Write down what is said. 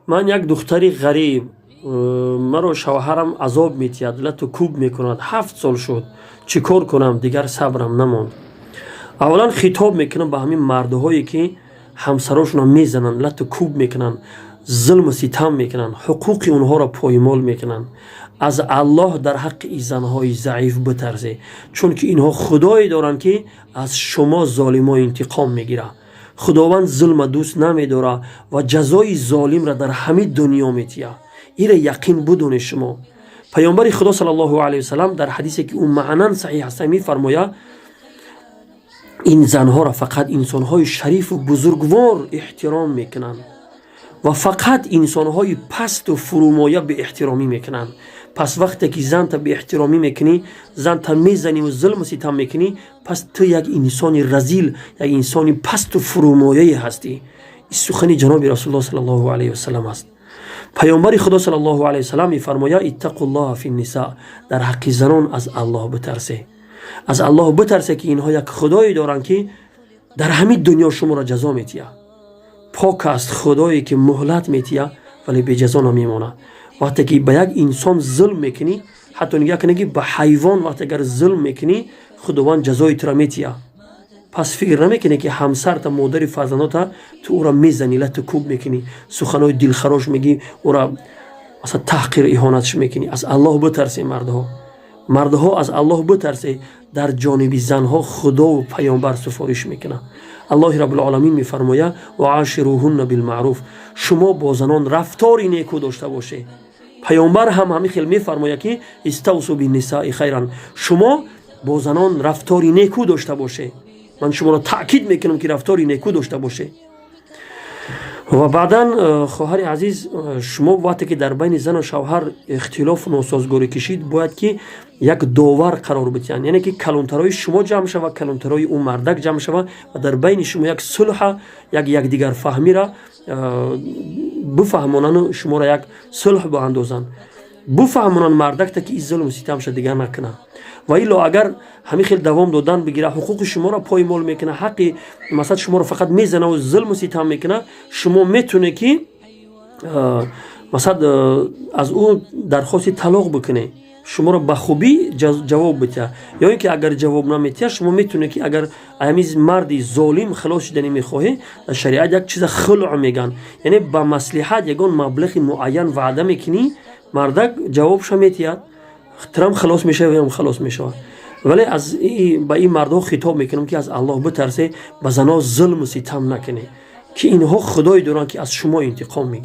Ман як духтари ғариб, маро шавҳарам азоб метиҳад, лату кӯб мекунад, 7 сол шуд, чӣ кор кунам? Дигар сабрам намонд. Аввалан хитоб мекунам ба ҳамин мардҳое, ки ҳамсарошонро мезананд, лату кӯб мекунанд, зулму ситам мекунанд, ҳуқуқи онҳоро поймол мекунанд. Аз Аллоҳ дар ҳаққи ин занҳои заиф битарсе, чунки инҳо худое доранд, ки аз шумо золимо интиқом мегирад. Худованд зулма дӯст намедорад ва ҷазои золимра дар ҳамин дунё метиҳад. Ира яқин будонед шумо. Паёмбари Худо саллаллоҳу алайҳи васалам дар ҳадисе, ки ӯ маънан саҳиҳ аст, мефармояд: ин занҳоро фақат инсонҳои шарифу бузургвор эҳтиром мекунанд ва фақат инсонҳои пасту фурӯмоя беэҳтиромӣ мекунанд. Пас вақте ки занта беэҳтиромӣ мекунӣ, занта мезаниву зулму ситам мекунӣ, пас ту як инсони разил, як инсони пасту фурӯмояе ҳастӣ. Ин сухани ҷаноби Расулуллоҳ саллаллоҳу алайҳи васалам аст. Паёмбари Худо саллаллоҳу алайҳи васалам мефармояд: иттақуллоҳа финниса, дар ҳаққи занон аз Аллоҳ битарсе. Аз Аллоҳ битарсе, ки инҳо як худое доранд, ки дар ҳамин дунё шуморо ҷазо метиҳад. Пок аст худое, ки муҳлат метиҳад, вале беҷазо намемонад. Вақте ки ба як инсон зулм мекунӣ, ҳатто нигоҳ кунӣ, ки ба ҳайвон вақте агар зулм мекунӣ, Худованд ҷазои туро метиҳад. Пас фикр намекунӣ, ки ҳамсарта, модари фарзандота, ту ӯро мезанӣ, лату кӯб мекунӣ, суханҳои дилхарош мегӣ, ӯра масалан таҳқир, иҳонатш мекунӣ. Аз Аллоҳ битарсе, мардҳо, мардҳо, аз Аллоҳ битарсе. Дар ҷониби занҳо Худову паёмбар суфориш мекунад. Аллоҳи Рабулоламин мефармояд: وعاشروهن بالمعروف, шумо бо занон рафтори неку дошта бошед. Паёмбар ҳам ҳамин хел мефармояд, ки استوصوا بالنساء خيرا, шумо бо занон рафтори неку дошта бошед. Ман шуморо таъкид мекунам, ки рафтори неку дошта бошед. Ва баъдан, хоҳари азиз, шумо вақте ки дар байни зану шавҳар ихтилофу носозгорӣ кишид, бояд ки як довар қарор бидиҳанд, яъне ки калонтарои шумо ҷамъ шава, калонтарои ӯ мардак ҷамъ шава ва дар байни шумо як сулҳа, як якдигарфаҳмира бифаҳмонану шуморо як сулҳ боандозанд, бифаҳмонанд мардакта, ки ин зулму ситамша дигар накунад. Ва илло агар ҳамин хел давом додан бигира, ҳуқуқи шуморо поймол мекунад, ҳаққи масалан шуморо фақат мезанаву зулму ситам мекунад, шумо метавонед, ки масалан аз ӯ дархости талоқ бикунед, шуморо ба хубӣ ҷавоб бидиҳад. Ё ин ки агар ҷавоб наметиҳад, шумо метавонед, ки агар ҳамин марди золим хилос шудани мехоҳед, дар шариат як чиза хулъ мегӯянд, яъне ба маслиҳат ягон маблағи муайян ваъда мекунӣ, мардак ҷавобша метиҳад, трам хилос мешавад, ям халос мешавад. Вале аз ба ин мардҳо хитоб мекунам, ки аз Аллоҳ битарсе, ба занҳо зулму ситам накунед, ки инҳо худое доранд, ки аз шумо интиқом мегирад.